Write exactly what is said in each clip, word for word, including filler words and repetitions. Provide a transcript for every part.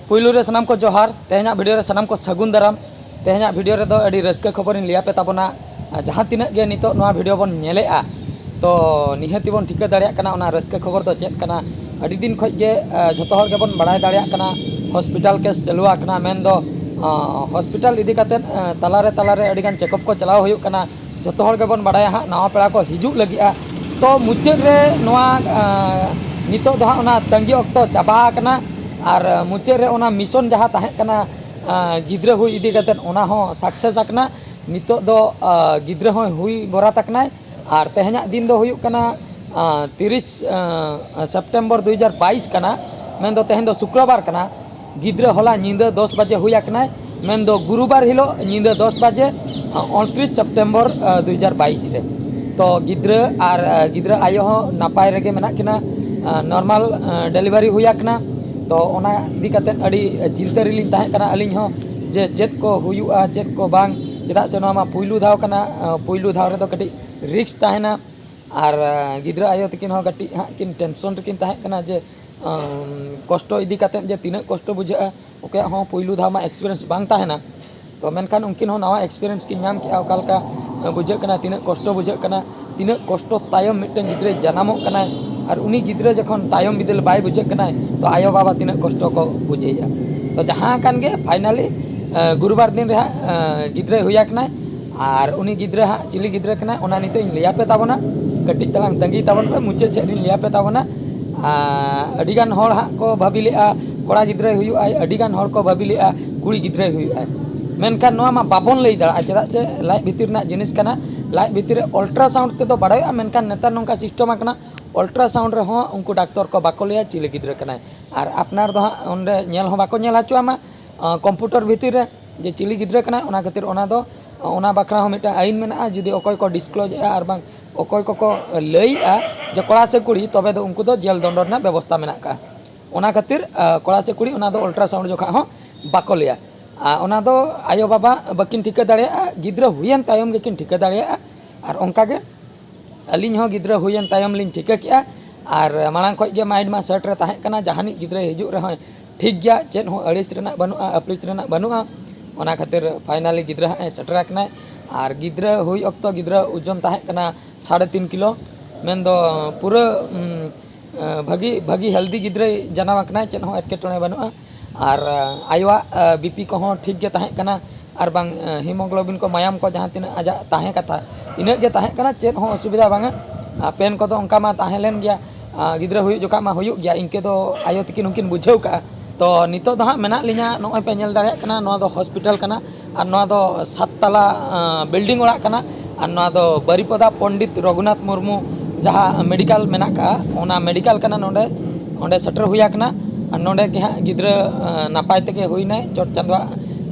ᱯᱩᱭᱞᱩ ᱨᱮ ᱥᱟᱱᱟᱢ ᱠᱚ ᱡᱚᱦᱟᱨ᱾ ᱛᱮᱦᱮᱧᱟᱜ ᱵᱷᱤᱰᱤᱭᱳ ᱨᱮ ᱥᱟᱱᱟᱢ ᱠᱚ ᱥᱟᱹᱜᱩᱱ ᱫᱟᱨᱟᱢ᱾ ᱛᱮᱦᱮᱧᱟᱜ ᱵᱷᱤᱰᱤᱭᱳ ᱨᱮᱫᱚ ᱟᱹᱰᱤ ᱨᱟᱹᱥᱠᱟᱹ ᱠᱷᱚᱵᱚᱨᱤᱧ ᱞᱟᱹᱭᱟᱯᱮ ᱛᱟᱵᱚᱱᱟ᱾ ᱟᱨ ᱡᱟᱦᱟᱸ ᱛᱤᱱᱟᱹᱜ ᱜᱮ ᱱᱤᱛᱚᱜ ᱱᱚᱣᱟ ᱵᱷᱤᱰᱤᱭᱳ ᱵᱚᱱ ᱧᱮᱞᱮᱜᱼᱟ, ᱛᱚ ᱱᱤᱦᱟᱹᱛᱤ ᱵᱚᱱ ᱴᱷᱤᱠᱟᱹ ᱫᱟᱲᱮᱭᱟᱜ ᱠᱟᱱᱟ ᱚᱱᱟ ᱨᱟᱹᱥᱠᱟᱹ ᱠᱷᱚᱵᱚᱨ ᱫᱚ ᱪᱮᱫ ᱠᱟᱱᱟ᱾ ᱟᱹᱰᱤ ᱫᱤᱱ ᱠᱷᱚᱱ ᱜᱮ ᱟᱸ, ᱡᱷᱚᱛᱚ ᱦᱚᱲ ᱜᱮᱵᱚᱱ ᱵᱟᱲᱟᱭ ᱫᱟᱲᱮᱭᱟᱜ ᱠᱟᱱᱟ ᱦᱚᱥᱯᱤᱴᱟᱞ ᱠᱮᱥ ᱪᱟᱹᱞᱩ ᱟᱠᱟᱱᱟ, ᱢᱮᱱᱫᱚ ᱟᱸ, ᱦᱚᱥᱯᱤᱴᱟᱞ ᱤᱫᱤ ᱠᱟᱛᱮᱫ ᱟᱸ, ᱛᱟᱞᱟᱨᱮ ᱛᱟᱞᱟᱨᱮ ᱟᱹᱰᱤᱜᱟᱱ ᱪᱮᱠᱟᱯ ᱠᱚ ᱪᱟᱞᱟᱣ ᱦᱩᱭᱩᱜ ᱠᱟᱱᱟ᱾ ᱡᱷᱚᱛᱚ ᱦᱚᱲ ᱜᱮᱵᱚᱱ ᱵᱟᱲᱟᱭᱟ ᱦᱟᱸᱜ ᱱᱟᱣᱟ ᱯᱮᱲᱟ ᱠᱚ ᱦᱤᱡᱩᱜ ᱞᱟᱹᱜᱤᱫᱼᱟ᱾ ᱛᱚ ᱢᱩᱪᱟᱹᱫ ᱨᱮ ᱱᱚᱣᱟ ᱟᱸ, ᱱᱤᱛᱚᱜ ᱫᱚ ᱦᱟᱸᱜ ᱚᱱᱟ ᱛᱟᱺᱜᱤ ᱚᱠᱛᱚ ᱪᱟᱵᱟ ᱟᱠᱟᱱᱟ᱾ ᱟᱨ ᱢᱩᱪᱟᱹᱫ ᱨᱮ ᱚᱱᱟ ᱢᱤᱥᱚᱱ ᱡᱟᱦᱟᱸ ᱛᱟᱦᱮᱸ ᱠᱟᱱᱟ ᱟᱸ, ᱜᱤᱫᱽᱨᱟᱹ ᱦᱩᱭ ᱤᱫᱤ ᱠᱟᱛᱮᱫ, ᱚᱱᱟ ᱦᱚᱸ ᱥᱟᱠᱥᱮᱥ ᱟᱠᱟᱱᱟ᱾ ᱱᱤᱛᱚᱜ ᱫᱚ ᱟᱸ, ᱜᱤᱫᱽᱨᱟᱹ ᱦᱚᱸᱭ ᱦᱩᱭ ᱵᱚᱨᱟᱛ ᱟᱠᱟᱱᱟᱭ᱾ ᱟᱨ ᱛᱮᱦᱮᱧᱟᱜ ᱫᱤᱱ ᱫᱚ ᱦᱩᱭᱩᱜ ᱠᱟᱱᱟ ᱟᱸ, ᱛᱤᱨᱤᱥ ᱟᱸ, ᱥᱮᱯᱴᱮᱢᱵᱚᱨ ᱫᱩ ᱦᱟᱡᱟᱨ ᱵᱟᱭᱤᱥ ᱠᱟᱱᱟ, ᱢᱮᱱᱫᱚ ᱛᱮᱦᱮᱧ ᱫᱚ ᱥᱩᱠᱨᱚᱵᱟᱨ ᱠᱟᱱᱟ᱾ ᱜᱤᱫᱽᱨᱟᱹ ᱦᱚᱞᱟ ᱧᱤᱫᱟᱹ ᱫᱚᱥ ᱵᱟᱡᱮ ᱦᱩᱭ ᱟᱠᱟᱱᱟᱭ, ᱢᱮᱱᱫᱚ ᱜᱩᱨᱩᱵᱟᱨ ᱦᱤᱞᱳᱜ ᱧᱤᱫᱟᱹ ᱫᱚᱥ ᱵᱟᱡᱮ, ᱟᱸ, ᱩᱱᱛᱨᱤᱥ ᱥᱮᱯᱴᱮᱢᱵᱚᱨ ᱟᱸ, ᱫᱩ ᱦᱟᱡᱟᱨ ᱵᱟᱭᱤᱥ ᱨᱮ᱾ ᱛᱚ ᱜᱤᱫᱽᱨᱟᱹ ᱟᱨ ᱟᱸ, ᱜᱤᱫᱽᱨᱟᱹ ᱟᱭᱳ ᱦᱚᱸ ᱱᱟᱯᱟᱭ ᱨᱮᱜᱮ ᱢᱮᱱᱟᱜ ᱠᱤᱱᱟ, ᱟᱸ, ᱱᱚᱨᱢᱟᱞ ᱟᱸ, ᱰᱮᱞᱤᱵᱷᱟᱨᱤ ᱦᱩᱭ ᱟᱠᱟᱱᱟ᱾ ᱛᱚ ᱚᱱᱟ ᱤᱫᱤ ᱠᱟᱛᱮᱫ ᱟᱹᱰᱤ ᱪᱤᱱᱛᱟᱹ ᱨᱮᱞᱤᱧ ᱛᱟᱦᱮᱸ ᱠᱟᱱᱟ ᱟᱹᱞᱤᱧ ᱦᱚᱸ, ᱡᱮ ᱪᱮᱫ ᱠᱚ ᱦᱩᱭᱩᱜᱼᱟ, ᱪᱮᱫ ᱠᱚ ᱵᱟᱝ᱾ ᱪᱮᱫᱟᱜ ᱥᱮ ᱱᱚᱣᱟ ᱢᱟ ᱯᱩᱭᱞᱩ ᱫᱷᱟᱣ ᱠᱟᱱᱟ, ᱟᱸ, ᱯᱩᱭᱞᱩ ᱫᱷᱟᱣ ᱨᱮᱫᱚ ᱠᱟᱹᱴᱤᱡ ᱨᱤᱠᱥ ᱛᱟᱦᱮᱱᱟ᱾ ᱟᱨ ᱟᱸ, ᱜᱤᱫᱽᱨᱟᱹ ᱟᱭᱳ ᱛᱟᱹᱠᱤᱱ ᱦᱚᱸ ᱠᱟᱹᱴᱤᱡ ᱦᱟᱸᱜ ᱠᱤᱱ ᱴᱮᱱᱥᱚᱱ ᱨᱮᱠᱤᱱ ᱛᱟᱦᱮᱸ ᱠᱟᱱᱟ ᱡᱮ ᱟᱸ, ᱠᱚᱥᱴᱚ ᱤᱫᱤ ᱠᱟᱛᱮᱫ ᱡᱮ ᱛᱤᱱᱟᱹᱜ ᱠᱚᱥᱴᱚ ᱵᱩᱡᱷᱟᱹᱜᱼᱟ, ᱚᱠᱚᱭᱟᱜ ᱦᱚᱸ ᱯᱩᱭᱞᱩ ᱫᱷᱟᱣ ᱢᱟ ᱮᱠᱥᱯᱤᱨᱤᱭᱮᱱᱥ ᱵᱟᱝ ᱛᱟᱦᱮᱱᱟ᱾ ᱛᱚ ᱢᱮᱱᱠᱷᱟᱱ ᱩᱱᱠᱤᱱ ᱦᱚᱸ ᱱᱟᱣᱟ ᱮᱠᱥᱯᱤᱨᱤᱭᱮᱱᱥ ᱠᱤᱱ ᱧᱟᱢ ᱠᱮᱜᱼᱟ, ᱚᱠᱟ ᱞᱮᱠᱟ ᱵᱩᱡᱷᱟᱹᱜ ᱠᱟᱱᱟ, ᱛᱤᱱᱟᱹᱜ ᱠᱚᱥᱴᱚ ᱵᱩᱡᱷᱟᱹᱜ ᱠᱟᱱᱟ, ᱛᱤᱱᱟᱹᱜ ᱠᱚᱥᱴᱚ ᱛᱟᱭᱚᱢ ᱢᱤᱫᱴᱮᱱ ᱜᱤᱫᱽᱨᱟᱹᱭ ᱡᱟᱱᱟᱢᱚᱜ ᱠᱟᱱᱟᱭ᱾ ᱟᱨ ᱩᱱᱤ ᱜᱤᱫᱽᱨᱟᱹ ᱡᱚᱠᱷᱚᱱ ᱛᱟᱭᱚᱢ ᱵᱤᱫᱟᱹᱞ ᱵᱟᱭ ᱵᱩᱡᱷᱟᱹᱜ ᱠᱟᱱᱟᱭ, ᱛᱚ ᱟᱭᱳ ᱵᱟᱵᱟ ᱛᱤᱱᱟᱹᱜ ᱠᱚᱥᱴᱚ ᱠᱚ ᱵᱩᱡᱷᱟᱹᱣᱮᱫᱼᱟ᱾ ᱛᱚ ᱡᱟᱦᱟᱸ ᱠᱟᱱ ᱜᱮ, ᱯᱷᱟᱭᱱᱟᱞᱤ ᱜᱩᱨᱩᱵᱟᱨ ᱫᱤᱱ ᱨᱮ ᱦᱟᱸᱜ ᱟᱸ, ᱜᱤᱫᱽᱨᱟᱹᱭ ᱦᱩᱭ ᱟᱠᱟᱱᱟᱭ᱾ ᱟᱨ ᱩᱱᱤ ᱜᱤᱫᱽᱨᱟᱹ ᱦᱟᱸᱜ ᱪᱤᱞᱤ ᱜᱤᱫᱽᱨᱟᱹ ᱠᱟᱱᱟᱭ, ᱚᱱᱟ ᱱᱤᱛᱚᱜ ᱤᱧ ᱞᱟᱹᱭᱟᱯᱮ ᱛᱟᱵᱚᱱᱟ᱾ ᱠᱟᱹᱴᱤᱡ ᱛᱟᱞᱟᱝ ᱛᱟᱺᱜᱤ ᱛᱟᱵᱚᱱ ᱯᱮ, ᱢᱩᱪᱟᱹᱫ ᱥᱮᱫ ᱨᱤᱧ ᱞᱟᱹᱭᱟᱯᱮ ᱛᱟᱵᱚᱱᱟ᱾ ᱟᱨ ᱟᱹᱰᱤᱜᱟᱱ ᱦᱚᱲ ᱦᱟᱸᱜ ᱠᱚ ᱵᱷᱟᱹᱵᱤ ᱞᱮᱜᱼᱟ ᱠᱚᱲᱟ ᱜᱤᱫᱽᱨᱟᱹᱭ ᱦᱩᱭᱩᱜᱼᱟᱭ, ᱟᱹᱰᱤᱜᱟᱱ ᱦᱚᱲ ᱠᱚ ᱵᱷᱟᱹᱵᱤ ᱞᱮᱜᱼᱟ ᱠᱩᱲᱤ ᱜᱤᱫᱽᱨᱟᱹᱭ ᱦᱩᱭᱩᱜᱼᱟᱭ᱾ ᱢᱮᱱᱠᱷᱟᱱ ᱱᱚᱣᱟ ᱢᱟ ᱵᱟᱵᱚᱱ ᱞᱟᱹᱭ ᱫᱟᱲᱮᱭᱟᱜᱼᱟ, ᱪᱮᱫᱟᱜ ᱥᱮ ᱞᱟᱡ ᱵᱷᱤᱛᱤᱨ ᱨᱮᱱᱟᱜ ᱡᱤᱱᱤᱥ ᱠᱟᱱᱟ᱾ ᱞᱟᱡ ᱵᱷᱤᱛᱤᱨ ᱨᱮ ᱚᱞᱴᱨᱟᱥᱟᱣᱩᱱᱰ ᱛᱮᱫᱚ ᱵᱟᱲᱟᱭᱚᱜᱼᱟ, ᱢᱮᱱᱠᱷᱟᱱ ᱱᱮᱛᱟᱨ ᱱᱚᱝᱠᱟ ᱥᱤᱥᱴᱮᱢ ᱟᱠᱟᱱᱟ, ᱚᱞᱴᱨᱟᱥᱟᱣᱩᱱᱰ ᱨᱮᱦᱚᱸ ᱩᱱᱠᱩ ᱰᱟᱠᱛᱚᱨ ᱠᱚ ᱵᱟᱠᱚ ᱞᱟᱹᱭᱟ ᱪᱤᱞᱤ ᱜᱤᱫᱽᱨᱟᱹ ᱠᱟᱱᱟᱭ᱾ ᱟᱨ ᱟᱯᱱᱟᱨ ᱫᱚ ᱦᱟᱸᱜ ᱚᱸᱰᱮ ᱧᱮᱞ ᱦᱚᱸ ᱵᱟᱠᱚ ᱧᱮᱞ ᱦᱚᱪᱚ ᱟᱢᱟ, ᱟᱸ, ᱠᱚᱢᱯᱩᱴᱟᱨ ᱵᱷᱤᱛᱤᱨ ᱨᱮ ᱡᱮ ᱪᱤᱞᱤ ᱜᱤᱫᱽᱨᱟᱹ ᱠᱟᱱᱟᱭ᱾ ᱚᱱᱟ ᱠᱷᱟᱹᱛᱤᱨ ᱚᱱᱟ ᱫᱚ, ᱚᱱᱟ ᱵᱟᱠᱷᱨᱟ ᱦᱚᱸ ᱢᱤᱫᱴᱟᱝ ᱟᱹᱭᱤᱱ ᱢᱮᱱᱟᱜᱼᱟ᱾ ᱡᱩᱫᱤ ᱚᱠᱚᱭ ᱠᱚ ᱰᱤᱥᱠᱞᱳᱡᱽ ᱮᱫᱼᱟ ᱟᱨ ᱵᱟᱝ ᱚᱠᱚᱭ ᱠᱚᱠᱚ ᱞᱟᱹᱭᱮᱫᱼᱟ ᱡᱮ ᱠᱚᱲᱟ ᱥᱮ ᱠᱩᱲᱤ, ᱛᱚᱵᱮ ᱫᱚ ᱩᱱᱠᱩ ᱫᱚ ᱡᱮᱞ ᱫᱚᱱᱰᱚ ᱨᱮᱱᱟᱜ ᱵᱮᱵᱚᱥᱛᱟ ᱢᱮᱱᱟᱜ ᱟᱠᱟᱫᱼᱟ᱾ ᱚᱱᱟ ᱠᱷᱟᱹᱛᱤᱨ, ᱟᱸ, ᱠᱚᱲᱟ ᱥᱮ ᱠᱩᱲᱤ, ᱚᱱᱟ ᱫᱚ ᱚᱞᱴᱨᱟᱥᱟᱣᱩᱱᱰ ᱡᱚᱠᱷᱟ ᱦᱚᱸ ᱵᱟᱠᱚ ᱞᱟᱹᱭᱟ᱾ ᱟᱨ ᱚᱱᱟ ᱫᱚ ᱟᱭᱳ ᱵᱟᱵᱟ ᱵᱟᱹᱠᱤᱱ ᱴᱷᱤᱠᱟᱹ ᱫᱟᱲᱮᱭᱟᱜᱼᱟ, ᱜᱤᱫᱽᱨᱟᱹ ᱦᱩᱭᱮᱱ ᱛᱟᱭᱚᱢ ᱜᱮᱠᱤᱱ ᱴᱷᱤᱠᱟᱹ ᱫᱟᱲᱮᱭᱟᱜᱼᱟ᱾ ᱟᱨ ᱚᱱᱠᱟ ᱜᱮ ᱟᱹᱞᱤᱧ ᱦᱚᱸ ᱜᱤᱫᱽᱨᱟᱹ ᱦᱩᱭᱮᱱ ᱛᱟᱭᱚᱢ ᱞᱤᱧ ᱴᱷᱤᱠᱟᱹ ᱠᱮᱜᱼᱟ᱾ ᱟᱨ ᱢᱟᱲᱟᱝ ᱠᱷᱚᱱ ᱜᱮ ᱢᱟᱭᱤᱱᱰ ᱢᱟ ᱥᱮᱴ ᱨᱮ ᱛᱟᱦᱮᱸ ᱠᱟᱱᱟ, ᱡᱟᱦᱟᱱᱤᱡ ᱜᱤᱫᱽᱨᱟᱹᱭ ᱦᱤᱡᱩᱜ ᱨᱮᱦᱚᱸᱭ, ᱴᱷᱤᱠ ᱜᱮᱭᱟ, ᱪᱮᱫ ᱦᱚᱸ ᱟᱹᱲᱤᱥ ᱨᱮᱱᱟᱜ ᱵᱟᱹᱱᱩᱜᱼᱟ, ᱟᱹᱯᱲᱤᱥ ᱨᱮᱱᱟᱜ ᱵᱟᱹᱱᱩᱜᱼᱟ᱾ ᱚᱱᱟ ᱠᱷᱟᱹᱛᱤᱨ finally ᱜᱤᱫᱽᱨᱟᱹ ᱦᱟᱸᱜ ᱮ ᱥᱮᱴᱮᱨ ᱟᱠᱟᱱᱟᱭ᱾ ᱟᱨ ᱜᱤᱫᱽᱨᱟᱹ ᱦᱩᱭ ᱚᱠᱛᱚ ᱜᱤᱫᱽᱨᱟᱹ ᱳᱡᱚᱱ ᱛᱟᱦᱮᱸ ᱠᱟᱱᱟ ᱥᱟᱲᱮ ᱛᱤᱱ ᱠᱤᱞᱳ, ᱢᱮᱱᱫᱚ ᱯᱩᱨᱟᱹ ᱩᱢ, ᱵᱷᱟᱹᱜᱤ ᱵᱷᱟᱹᱜᱤ healthy ᱜᱤᱫᱽᱨᱟᱹᱭ ᱡᱟᱱᱟᱢ ᱟᱠᱟᱱᱟᱭ, ᱪᱮᱫ ᱦᱚᱸ ᱮᱴᱠᱮᱴᱚᱬᱮ ᱵᱟᱹᱱᱩᱜᱼᱟ᱾ ᱟᱨ ᱟᱭᱳᱣᱟᱜ BP ᱠᱚᱦᱚᱸ ᱴᱷᱤᱠ ᱜᱮ ᱛᱟᱦᱮᱸ ᱠᱟᱱᱟ, ᱟᱨ ᱵᱟᱝ hemoglobin ᱠᱚ, ᱢᱟᱭᱟᱢ ᱠᱚ ᱡᱟᱦᱟᱸ ᱛᱤᱱᱟᱹᱜ ᱟᱡᱟᱜ ᱛᱟᱦᱮᱸ ᱠᱟᱛᱷᱟ, ᱤᱱᱟᱹᱜ ᱜᱮ ᱛᱟᱦᱮᱸ ᱠᱟᱱᱟ, ᱪᱮᱫ ᱦᱚᱸ ᱚᱥᱩᱵᱤᱫᱷᱟ ᱵᱟᱝᱟ᱾ ᱟᱨ ᱯᱮᱱ ᱠᱚᱫᱚ ᱚᱱᱠᱟ ᱢᱟ ᱛᱟᱦᱮᱸ ᱞᱮᱱ ᱜᱮᱭᱟ, ᱟᱨ ᱜᱤᱫᱽᱨᱟᱹ ᱦᱩᱭᱩᱜ ᱡᱚᱠᱷᱟᱜ ᱢᱟ ᱦᱩᱭᱩᱜ ᱜᱮᱭᱟ, ᱤᱱᱠᱟᱹ ᱫᱚ ᱟᱭᱳ ᱛᱤᱠᱤᱱ ᱦᱚᱸᱠᱤᱱ ᱵᱩᱡᱷᱟᱹᱣ ᱠᱟᱜᱼᱟ᱾ ᱛᱚ ᱱᱤᱛᱚᱜ ᱫᱚ ᱦᱟᱸᱜ ᱢᱮᱱᱟᱜ ᱞᱤᱧᱟ, ᱱᱚᱜᱼᱚᱭ ᱯᱮ ᱧᱮᱞ ᱫᱟᱲᱮᱭᱟᱜ ᱠᱟᱱᱟ, ᱱᱚᱣᱟ ᱫᱚ ᱦᱚᱥᱯᱤᱴᱟᱞ ᱠᱟᱱᱟ, ᱟᱨ ᱱᱚᱣᱟ ᱫᱚ ᱥᱟᱛ ᱛᱟᱞᱟ ᱵᱤᱞᱰᱤᱝ ᱚᱲᱟᱜ ᱠᱟᱱᱟ, ᱟᱨ ᱱᱚᱣᱟ ᱫᱚ ᱵᱟᱨᱤᱯᱚᱫᱟ ᱯᱚᱱᱰᱤᱛ ᱨᱚᱜᱷᱩᱱᱟᱛᱷ ᱢᱩᱨᱢᱩ ᱡᱟᱦᱟᱸ ᱢᱮᱰᱤᱠᱟᱞ ᱢᱮᱱᱟᱜ ᱠᱟᱜᱼᱟ, ᱚᱱᱟ ᱢᱮᱰᱤᱠᱟᱞ ᱠᱟᱱᱟ᱾ ᱱᱚᱰᱮ ᱚᱸᱰᱮ ᱥᱮᱴᱮᱨ ᱦᱩᱭ ᱟᱠᱟᱱᱟ, ᱟᱨ ᱱᱚᱰᱮ ᱜᱮ ᱦᱟᱸᱜ ᱜᱤᱫᱽᱨᱟᱹ ᱱᱟᱯᱟᱭ ᱛᱮᱜᱮ ᱦᱩᱭᱱᱟᱭ ᱪᱚᱴ ᱪᱟᱸᱫᱳᱣᱟᱜ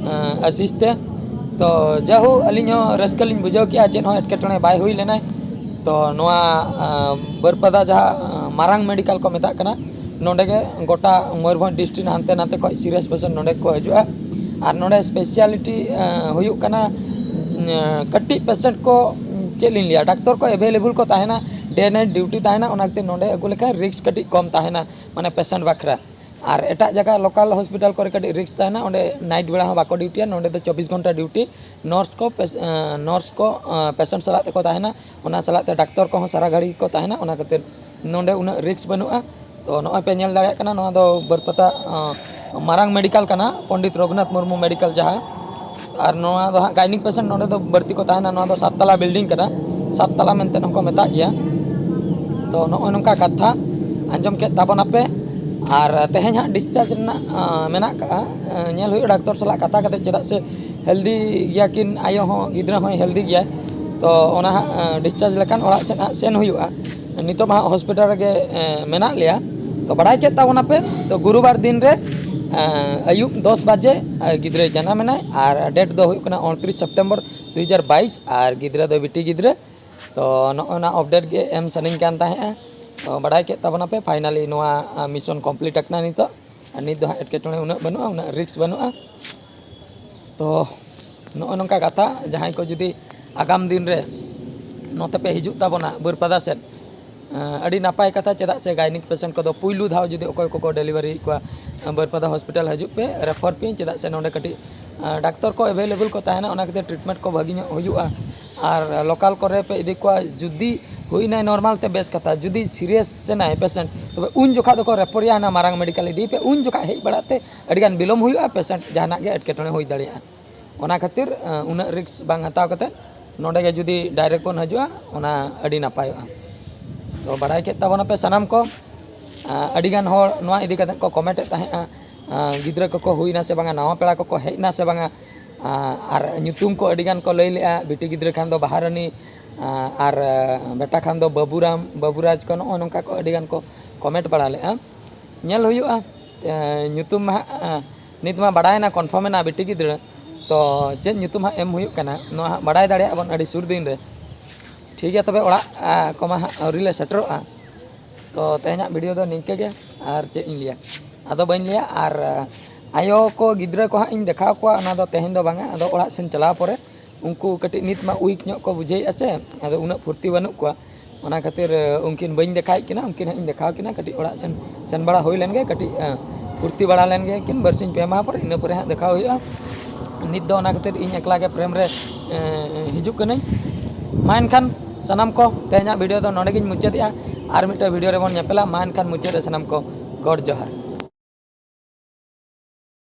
ᱟᱥᱤᱥ ᱛᱮ᱾ ᱛᱚ ᱡᱟᱭᱦᱳᱠ, ᱟᱹᱞᱤᱧ ᱦᱚᱸ ᱨᱟᱹᱥᱠᱟᱹ ᱞᱤᱧ ᱵᱩᱡᱷᱟᱹᱣ ᱠᱮᱜᱼᱟ, ᱪᱮᱫ ᱦᱚᱸ ᱮᱴᱠᱮᱴᱚᱬᱮ ᱵᱟᱭ ᱦᱩᱭ ᱞᱮᱱᱟᱭ᱾ ᱛᱚ ᱱᱚᱣᱟ ᱵᱟᱹᱨᱯᱟᱫᱟ ᱡᱟᱦᱟᱸ ᱢᱟᱨᱟᱝ ᱢᱮᱰᱤᱠᱟᱞ ᱠᱚ ᱢᱮᱛᱟᱜ ᱠᱟᱱᱟ, ᱱᱚᱰᱮ ᱜᱮ ᱜᱚᱴᱟ ᱢᱚᱭᱩᱨᱵᱷᱚᱸᱡᱽ ᱰᱤᱥᱴᱨᱤᱠᱴ ᱦᱟᱱᱛᱮ ᱱᱟᱛᱮ ᱠᱷᱚᱱ serious patient ᱱᱚᱰᱮ ᱠᱚ ᱦᱤᱡᱩᱜᱼᱟ᱾ ᱟᱨ ᱱᱚᱰᱮ speciality ᱦᱩᱭᱩᱜ ᱠᱟᱱᱟ ᱠᱟᱹᱴᱤᱡ patient ᱠᱚ, ᱪᱮᱫ ᱞᱤᱧ ᱞᱟᱹᱭᱟ, ᱰᱟᱠᱛᱚᱨ ᱠᱚ available ᱠᱚ ᱛᱟᱦᱮᱱᱟ, day night duty ᱛᱟᱦᱮᱱᱟ, ᱚᱱᱟ ᱠᱷᱟᱹᱛᱤᱨ ᱱᱚᱰᱮ ᱟᱹᱜᱩ ᱞᱮᱠᱷᱟᱱ risk ᱠᱟᱹᱴᱤᱡ ᱠᱚᱢ ᱛᱟᱦᱮᱱᱟ, ᱢᱟᱱᱮ patient ᱵᱟᱠᱷᱨᱟ᱾ ᱟᱨ ᱮᱴᱟᱜ ᱡᱟᱭᱜᱟ local hospital ᱠᱚᱨᱮ ᱠᱟᱹᱴᱤᱡ risk ᱛᱟᱦᱮᱱᱟ, ᱚᱸᱰᱮ night ᱵᱮᱲᱟ ᱦᱚᱸ ᱵᱟᱠᱚ duty ᱭᱟ, ᱱᱚᱰᱮ ᱫᱚ ᱪᱚᱵᱵᱤᱥ ᱜᱷᱚᱱᱴᱟ duty᱾ Nurse ᱠᱚ ᱱᱟᱨᱥ ᱠᱚ patient ᱥᱟᱞᱟᱜ ᱛᱮᱠᱚ ᱛᱟᱦᱮᱱᱟ, ᱚᱱᱟ ᱥᱟᱞᱟᱜ ᱛᱮ ᱰᱟᱠᱛᱚᱨ ᱠᱚᱦᱚᱸ ᱥᱟᱨᱟ ᱜᱷᱟᱹᱲᱤ ᱜᱮᱠᱚ ᱛᱟᱦᱮᱱᱟ, ᱚᱱᱟ ᱠᱷᱟᱹᱛᱤᱨ ᱱᱚᱰᱮ ᱩᱱᱟᱹᱜ risk ᱵᱟᱹᱱᱩᱜᱼᱟ᱾ ᱛᱚ ᱱᱚᱜᱼᱚᱭ ᱯᱮ ᱧᱮᱞ ᱫᱟᱲᱮᱭᱟᱜ ᱠᱟᱱᱟ, ᱱᱚᱣᱟ ᱫᱚ ᱵᱟᱹᱨᱯᱟᱫᱟ ᱢᱟᱨᱟᱝ ᱢᱮᱰᱤᱠᱟᱞ ᱠᱟᱱᱟ, ᱯᱚᱱᱰᱤᱛ ᱨᱚᱜᱷᱩᱱᱟᱛᱷ ᱢᱩᱨᱢᱩ ᱢᱮᱰᱤᱠᱟᱞ ᱡᱟᱦᱟᱸ᱾ ᱟᱨ ᱱᱚᱣᱟ ᱫᱚ ᱦᱟᱸᱜ gynec patient ᱱᱚᱰᱮ ᱫᱚ ᱵᱟᱹᱲᱛᱤ ᱠᱚ ᱛᱟᱦᱮᱱᱟ᱾ ᱱᱚᱣᱟ ᱫᱚ ᱥᱟᱛ ᱛᱟᱞᱟ ᱵᱤᱞᱰᱤᱝ ᱠᱟᱱᱟ, ᱥᱟᱛ ᱛᱟᱞᱟ ᱢᱮᱱᱛᱮ ᱦᱚᱸᱠᱚ ᱢᱮᱛᱟᱜ ᱜᱮᱭᱟ᱾ ᱛᱚ ᱱᱚᱜᱼᱚᱭ ᱱᱚᱝᱠᱟ ᱠᱟᱛᱷᱟ ᱟᱸᱡᱚᱢ ᱠᱮᱫ ᱛᱟᱵᱚᱱᱟᱯᱮ᱾ ᱟᱨ ᱛᱮᱦᱮᱧ ᱦᱟᱸᱜ discharge ᱨᱮᱱᱟᱜ ᱢᱮᱱᱟᱜ ᱠᱟᱜᱼᱟ, ᱧᱮᱞ ᱦᱩᱭᱩᱜᱼᱟ ᱰᱟᱠᱛᱚᱨ ᱥᱟᱞᱟᱜ ᱠᱟᱛᱷᱟ ᱠᱟᱛᱮ, ᱪᱮᱫᱟᱜ ᱥᱮ healthy ᱜᱮᱭᱟ ᱠᱤᱱ, ᱟᱭᱳ ᱦᱚᱸ ᱜᱤᱫᱽᱨᱟᱹ ᱦᱚᱸᱭ healthy ᱜᱮᱭᱟᱭ᱾ ᱛᱚ ᱚᱱᱟ ᱦᱟᱸᱜ discharge ᱞᱮᱠᱷᱟᱱ ᱚᱲᱟᱜ ᱥᱮᱫ ᱦᱟᱸᱜ ᱥᱮᱱ ᱦᱩᱭᱩᱜᱼᱟ᱾ ᱱᱤᱛᱚᱜ ᱢᱟ ᱦᱟᱸᱜ ᱦᱚᱥᱯᱤᱴᱟᱞ ᱨᱮᱜᱮ ᱢᱮᱱᱟᱜ ᱞᱮᱭᱟ᱾ ᱛᱚ ᱵᱟᱲᱟᱭ ᱠᱮᱫ ᱛᱟᱵᱚᱱᱟᱯᱮ, ᱛᱚ ᱜᱩᱨᱩᱵᱟᱨ ᱫᱤᱱ ᱨᱮ ᱟᱹᱭᱩᱵ ᱫᱚᱥ ᱵᱟᱡᱮ ᱜᱤᱫᱽᱨᱟᱹᱭ ᱡᱟᱱᱟᱢ ᱮᱱᱟᱭ᱾ ᱟᱨ date ᱫᱚ ᱦᱩᱭᱩᱜ ᱠᱟᱱᱟ ᱩᱱᱛᱨᱤᱥ ᱥᱮᱯᱴᱮᱢᱵᱚᱨ ᱫᱩ ᱦᱟᱡᱟᱨ ᱵᱟᱭᱤᱥ᱾ ᱟᱨ ᱜᱤᱫᱽᱨᱟᱹ ᱫᱚ ᱵᱤᱴᱤ ᱜᱤᱫᱽᱨᱟᱹ᱾ ᱛᱚ ᱱᱚᱜᱼᱚ ᱱᱟ update ᱜᱮ ᱮᱢ ᱥᱟᱱᱟᱧ ᱠᱟᱱ ᱛᱟᱦᱮᱸᱜᱼᱟ᱾ ᱛᱚ ᱵᱟᱲᱟᱭ ᱠᱮᱫ ᱛᱟᱵᱚᱱᱟᱯᱮ, finally ᱱᱚᱣᱟ mission complete ᱟᱠᱟᱱᱟ ᱱᱤᱛᱚᱜ᱾ ᱟᱨ ᱱᱤᱛ ᱫᱚ ᱦᱟᱸᱜ ᱮᱴᱠᱮᱴᱚᱬᱮ ᱩᱱᱟᱹᱜ ᱵᱟᱹᱱᱩᱜᱼᱟ, ᱩᱱᱟᱹᱜ risk ᱵᱟᱹᱱᱩᱜᱼᱟ᱾ ᱛᱚ ᱱᱚᱜᱼᱚ ᱱᱚᱝᱠᱟ ᱠᱟᱛᱷᱟ, ᱡᱟᱦᱟᱸᱭ ᱠᱚ ᱡᱩᱫᱤ ᱟᱜᱟᱢ ᱫᱤᱱ ᱨᱮ ᱱᱚᱛᱮ ᱯᱮ ᱦᱤᱡᱩᱜ ᱛᱟᱵᱚᱱᱟ ᱵᱟᱹᱨᱯᱟᱫᱟ ᱥᱮᱫ, ᱟᱹᱰᱤ ᱱᱟᱯᱟᱭ ᱠᱟᱛᱷᱟ᱾ ᱪᱮᱫᱟᱜ ᱥᱮ ᱜᱟᱭᱱᱤᱠ ᱯᱮᱥᱮᱱᱴ ᱠᱚᱫᱚ ᱯᱩᱭᱞᱩ ᱫᱷᱟᱣ ᱡᱩᱫᱤ ᱚᱠᱚᱭ ᱠᱚᱠᱚ ᱰᱮᱞᱤᱵᱷᱟᱨᱤᱭᱮᱫ ᱠᱚᱣᱟ, ᱵᱟᱹᱨᱯᱟᱫᱟ ᱦᱚᱥᱯᱤᱴᱟᱞ ᱦᱤᱡᱩᱜ ᱯᱮ, ᱨᱮᱯᱷᱟᱨ ᱯᱮ᱾ ᱪᱮᱫᱟᱜ ᱥᱮ ᱱᱚᱰᱮ ᱠᱟᱹᱴᱤᱡ ᱰᱟᱠᱛᱚᱨ ᱠᱚ ᱮᱵᱮᱞᱮᱵᱮᱞ ᱠᱚ ᱛᱟᱦᱮᱱᱟ, ᱚᱱᱟ ᱠᱷᱟᱹᱛᱤᱨ ᱴᱨᱤᱴᱢᱮᱱᱴ ᱠᱚ ᱵᱷᱟᱹᱜᱤ ᱧᱚᱜ ᱦᱩᱭᱩᱜᱼᱟ᱾ ᱟᱨ ᱞᱳᱠᱟᱞ ᱠᱚᱨᱮ ᱯᱮ ᱤᱫᱤ ᱠᱚᱣᱟ, ᱡᱩᱫᱤ ᱦᱩᱭᱱᱟᱭ ᱱᱚᱨᱢᱟᱞ ᱛᱮ ᱵᱮᱥ ᱠᱟᱛᱷᱟ, ᱡᱩᱫᱤ ᱥᱤᱨᱤᱭᱟᱥ ᱮᱱᱟᱭ ᱯᱮᱥᱮᱱᱴ, ᱛᱚᱵᱮ ᱩᱱ ᱡᱚᱠᱷᱟ ᱫᱚᱠᱚ ᱨᱮᱯᱷᱟᱨᱮᱭᱟ ᱦᱟᱱᱟ ᱢᱟᱨᱟᱝ ᱢᱮᱰᱤᱠᱟᱞ ᱤᱫᱤᱭᱮ ᱯᱮ᱾ ᱩᱱ ᱡᱚᱠᱷᱟ ᱦᱮᱡ ᱵᱟᱲᱟᱜ ᱛᱮ ᱟᱹᱰᱤᱜᱟᱱ ᱵᱤᱞᱚᱢ ᱦᱩᱭᱩᱜᱼᱟ, ᱯᱮᱥᱮᱱᱴ ᱡᱟᱦᱟᱱᱟᱜ ᱜᱮ ᱮᱴᱠᱮᱴᱚᱬᱮ ᱦᱩᱭ ᱫᱟᱲᱮᱭᱟᱜᱼᱟ᱾ ᱚᱱᱟ ᱠᱷᱟᱹᱛᱤᱨ ᱩᱱᱟᱹᱜ ᱨᱤᱠᱥ ᱵᱟᱝ ᱦᱟᱛᱟᱣ ᱠᱟᱛᱮ ᱱᱚᱰᱮ ᱜᱮ ᱡᱩᱫᱤ ᱰᱟᱭᱨᱮᱠᱴ ᱵᱚᱱ ᱦᱤᱡᱩᱜᱼᱟ, ᱚᱱᱟ ᱟᱹᱰᱤ ᱱᱟᱯᱟᱭᱚᱜᱼᱟ᱾ ᱛᱚ ᱵᱟᱲᱟᱭ ᱠᱮᱫ ᱛᱟᱵᱚᱱᱟᱯᱮ ᱥᱟᱱᱟᱢ ᱠᱚ, ᱟᱹᱰᱤᱜᱟᱱ ᱦᱚᱲ ᱱᱚᱣᱟ ᱤᱫᱤ ᱠᱟᱛᱮ ᱠᱚ ᱠᱚᱢᱮᱱᱴ ᱮᱫ ᱛᱟᱦᱮᱸᱫᱼᱟ, ᱜᱤᱫᱽᱨᱟᱹ ᱠᱚᱠᱚ ᱦᱩᱭᱱᱟ ᱥᱮ ᱵᱟᱝᱟ, ᱱᱟᱣᱟ ᱯᱮᱲᱟ ᱠᱚᱠᱚ ᱦᱮᱡ ᱱᱟ ᱥᱮ ᱵᱟᱝᱟ, ᱟᱨ ᱧᱩᱛᱩᱢ ᱠᱚ ᱟᱹᱰᱤᱜᱟᱱ ᱠᱚ ᱞᱟᱹᱭ ᱞᱮᱫᱼᱟ, ᱵᱤᱴᱤ ᱜᱤᱫᱽᱨᱟᱹ ᱠᱷᱟᱱ ᱫᱚ ᱵᱟᱦᱟᱨᱟᱱᱤ, ᱟᱨ ᱵᱮᱴᱟ ᱠᱷᱟᱱ ᱫᱚ ᱵᱟᱹᱵᱩᱨᱟᱢ, ᱵᱟᱹᱵᱩᱨᱟᱡᱽ ᱠᱚ, ᱱᱚᱜᱼᱚ ᱱᱚᱝᱠᱟ ᱠᱚ ᱟᱹᱰᱤᱜᱟᱱ ᱠᱚ ᱠᱚᱢᱮᱱᱴ ᱵᱟᱲᱟ ᱞᱮᱫᱼᱟ᱾ ᱧᱮᱞ ᱦᱩᱭᱩᱜᱼᱟ, ᱧᱩᱛᱩᱢ ᱢᱟ ᱦᱟᱸᱜ ᱱᱤᱛ ᱢᱟ ᱵᱟᱲᱟᱭᱮᱱᱟ, ᱠᱚᱱᱯᱷᱟᱨᱢ ᱮᱱᱟ ᱵᱤᱴᱤ ᱜᱤᱫᱽᱨᱟᱹ, ᱛᱚ ᱪᱮᱫ ᱧᱩᱛᱩᱢ ᱦᱟᱸᱜ ᱮᱢ ᱦᱩᱭᱩᱜ ᱠᱟᱱᱟ, ᱱᱚᱣᱟ ᱦᱟᱸᱜ ᱵᱟᱲᱟᱭ ᱫᱟᱲᱮᱭᱟᱜᱼᱟ ᱵᱚᱱ ᱟᱹᱰᱤ ᱥᱩᱨ ᱫᱤᱱ ᱨᱮ᱾ ᱴᱷᱤᱠ ᱜᱮᱭᱟ, ᱛᱚᱵᱮ ᱚᱲᱟᱜ ᱠᱚᱢᱟ ᱦᱟᱸᱜ ᱟᱹᱣᱨᱤ ᱞᱮ ᱥᱮᱴᱮᱨᱚᱜᱼᱟ᱾ ᱛᱚ ᱛᱮᱦᱮᱧᱟᱜ ᱵᱷᱤᱰᱤᱭᱳ ᱫᱚ ᱱᱤᱝᱠᱟᱹ ᱜᱮ, ᱟᱨ ᱪᱮᱫ ᱤᱧ ᱞᱟᱹᱭᱟ, ᱟᱫᱚ ᱵᱟᱹᱧ ᱞᱟᱹᱭᱟ᱾ ᱟᱨ ᱟᱭᱳ ᱠᱚ ᱜᱤᱫᱽᱨᱟᱹ ᱠᱚ ᱦᱟᱸᱜ ᱤᱧ ᱫᱮᱠᱷᱟᱣ ᱠᱚᱣᱟ, ᱚᱱᱟ ᱫᱚ ᱛᱮᱦᱮᱧ ᱫᱚ ᱵᱟᱝᱟ, ᱟᱫᱚ ᱚᱲᱟᱜ ᱥᱮᱱ ᱪᱟᱞᱟᱣ ᱯᱚᱨᱮ ᱩᱱᱠᱩ ᱠᱟᱹᱴᱤᱡ ᱱᱤᱛ ᱢᱟ ᱩᱭᱤᱠ ᱧᱚᱜ ᱠᱚ ᱵᱩᱡᱷᱟᱹᱣᱮᱫᱼᱟ ᱥᱮ, ᱟᱫᱚ ᱩᱱᱟᱹᱜ ᱯᱷᱩᱨᱛᱤ ᱵᱟᱹᱱᱩᱜ ᱠᱚᱣᱟ᱾ ᱚᱱᱟ ᱠᱷᱟᱹᱛᱤᱨ ᱩᱱᱠᱤᱱ ᱵᱟᱹᱧ ᱫᱮᱠᱷᱟᱣᱮᱫ ᱠᱤᱱᱟ, ᱩᱱᱠᱤᱱ ᱦᱟᱸᱜ ᱤᱧ ᱫᱮᱠᱷᱟᱣ ᱠᱤᱱᱟ᱾ ᱠᱟᱹᱴᱤᱡ ᱚᱲᱟᱜ ᱥᱮᱱ ᱥᱮᱱ ᱵᱟᱲᱟ ᱦᱩᱭ ᱞᱮᱱ ᱜᱮ, ᱠᱟᱹᱴᱤᱡ ᱯᱷᱩᱨᱛᱤ ᱵᱟᱲᱟ ᱞᱮᱱ ᱜᱮ ᱠᱤᱱ ᱵᱟᱨᱥᱤᱧ ᱯᱮ ᱢᱟᱦᱟ ᱯᱚᱨᱮ, ᱤᱱᱟᱹ ᱯᱚᱨᱮ ᱦᱟᱸᱜ ᱫᱮᱠᱷᱟᱣ ᱦᱩᱭᱩᱜᱼᱟ᱾ ᱱᱤᱛ ᱫᱚ ᱚᱱᱟ ᱠᱷᱟᱹᱛᱤᱨ ᱤᱧ ᱮᱠᱞᱟ ᱜᱮ ᱯᱷᱨᱮᱢ ᱨᱮ ᱦᱤᱡᱩᱜ ᱠᱟᱹᱱᱟᱹᱧ᱾ ᱢᱟ ᱮᱱᱠᱷᱟᱱ ᱥᱟᱱᱟᱢ ᱠᱚ, ᱛᱮᱦᱮᱧᱟᱜ ᱵᱷᱤᱰᱤᱭᱳ ᱫᱚ ᱱᱚᱰᱮ ᱜᱤᱧ ᱢᱩᱪᱟᱹᱫᱮᱜᱼᱟ᱾ ᱟᱨ ᱢᱤᱫᱴᱮᱱ ᱵᱷᱤᱰᱤᱭᱳ ᱨᱮᱵᱚᱱ ᱧᱮᱯᱮᱞᱟ᱾ ᱢᱟ ᱮᱱᱠᱷᱟᱱ ᱢᱩᱪᱟᱹᱫ ᱨᱮ ᱥᱟᱱᱟᱢ ᱠᱚ ᱜᱚᱰ ᱡᱚᱦᱟᱨ᱾